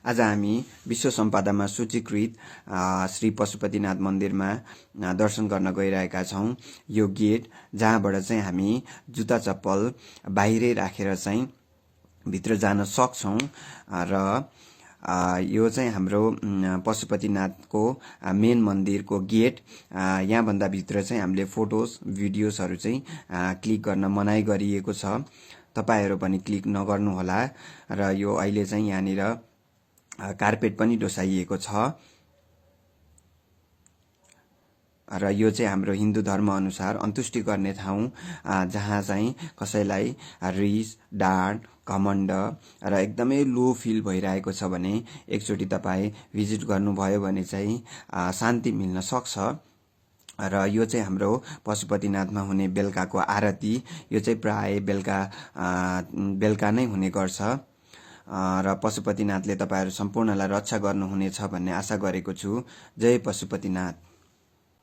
आज हामी विश्व सम्पदामा सूचीकृत श्री पशुपतिनाथ मन्दिरमा दर्शन गर्न गइरहेका छौं। यो गेट जहाँबाट चाहिँ हामी जुत्ता चप्पल बाहिरै राखेर चाहिँ भित्र जान सक्छौं र यो चाहिँ हाम्रो पशुपतिनाथको मेन मन्दिरको गेट। यहाँ भन्दा भित्र चाहिँ हामीले फोटोज भिडियोजहरु चाहिँ क्लिक गर्न मनाई गरिएको छ। तपाईहरु पनि क्लिक नगर्नु होला र यो अहिले चाहिँ यहाँनिर कार्पेट पनि डोसाइएको छ र यो चाहिँ हाम्रो हिन्दू धर्म अनुसार अन्तुष्टि गर्ने ठाउँ, जहाँ चाहिँ कसैलाई रिस, डाँड, घमण्ड र एकदमै लो फिल भइरहेको छ भने एकचोटी तपाई भिजिट गर्नुभयो भने चाहिँ शान्ति मिल्न सक्छ। र यो चाहिँ हाम्रो पशुपतिनाथमा हुने बेलुकाको आरती, यो चाहिँ प्राय बेलुका नै हुने गर्छ र पशुपतिनाथले तपाईहरु सम्पूर्णलाई रक्षा गर्नुहुनेछ भन्ने आशा गरेको छु। जय पशुपतिनाथ।